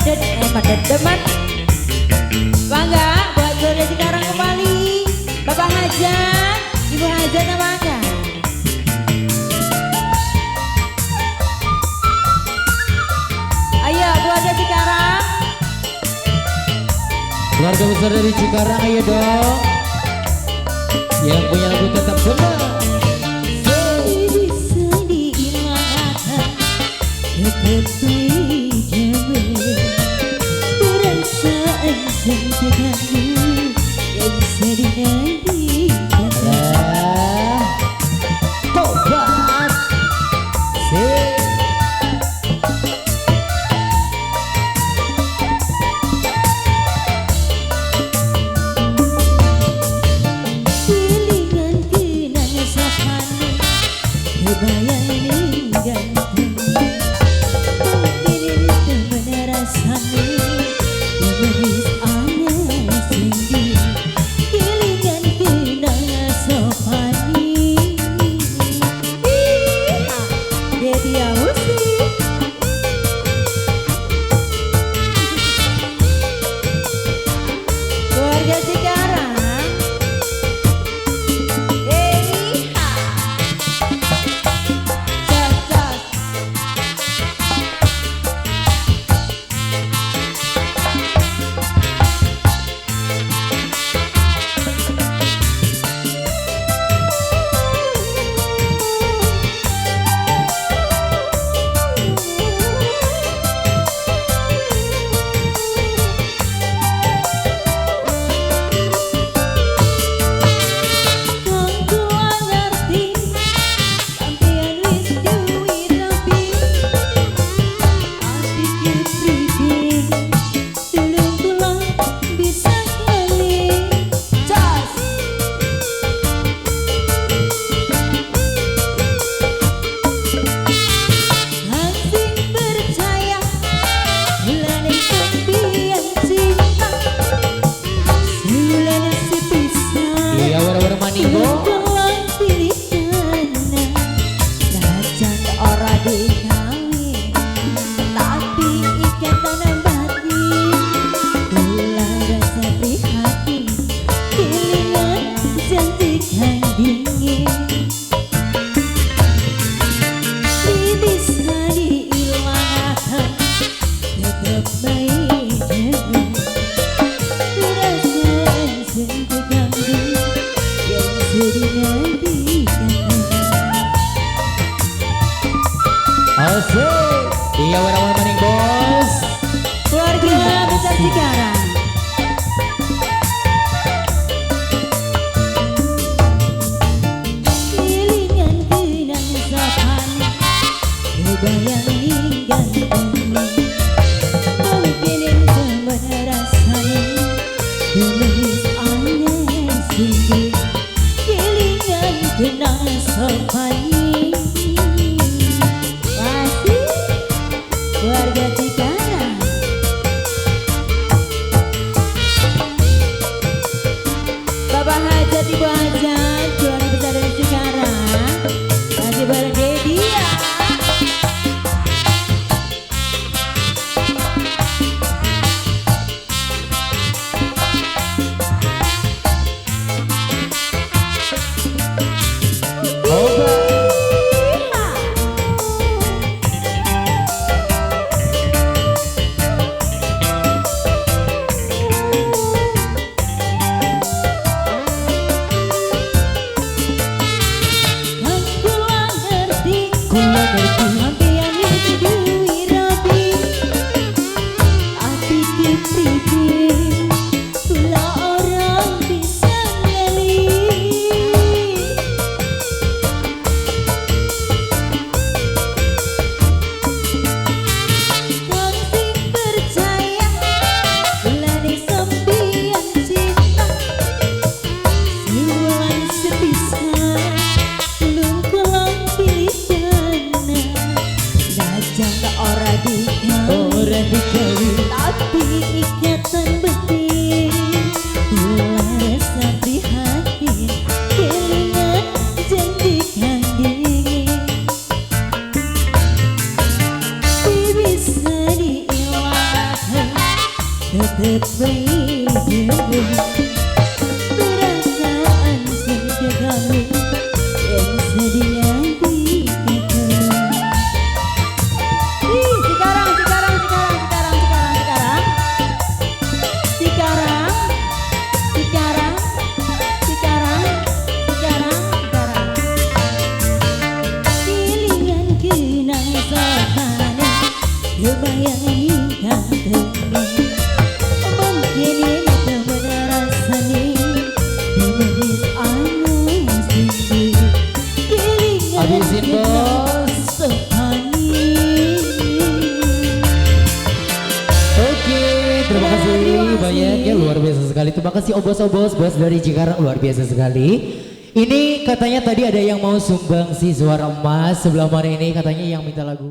Deman. Bangga buat keluarga Cikarang kembali. Bapak Hajat, Ibu Hajat sama Angga. Ayo keluarga Cikarang. Keluarga besar dari Cikarang ayo dong. Yang punya lagu tetap senang. Iya, warna-warna maning bos. Keluarga besar Cikarang. Kilingan kenang sapane, kebayang ganteng. Mungkin temen rasane, gemes aneh sendiri. Kilingan kenang sapane. Keluarga Cikarang. Bapak Hajat, Ibu Hajat, keluarga besar dari Cikarang. Masih bareng Dedi ya. Tapi ikatan batin, kula rasa prihatin, kelingan janji kang dingin. Bisa diilangkan. Tetep wae perasaan sing kegawe yen sedia dikekang. Ih, sekarang, sekarang, sekarang, sekarang, sekarang, sekarang, sekarang, sekarang, sekarang, sekarang, sekarang. Kelingan kenang sopane, kebayang ingkang temen. Mungkin ini temen rasane, demenis anu sing kelingan Habisin, kenang Bos. sopane. Oke, terima kasih Terima kasih. banyak ya, luar biasa sekali. Terima kasih obos-obos, bos dari Cikarang, luar biasa sekali. Ini katanya tadi ada yang mau sumbang si suara emas sebelah mana ini katanya yang minta lagu.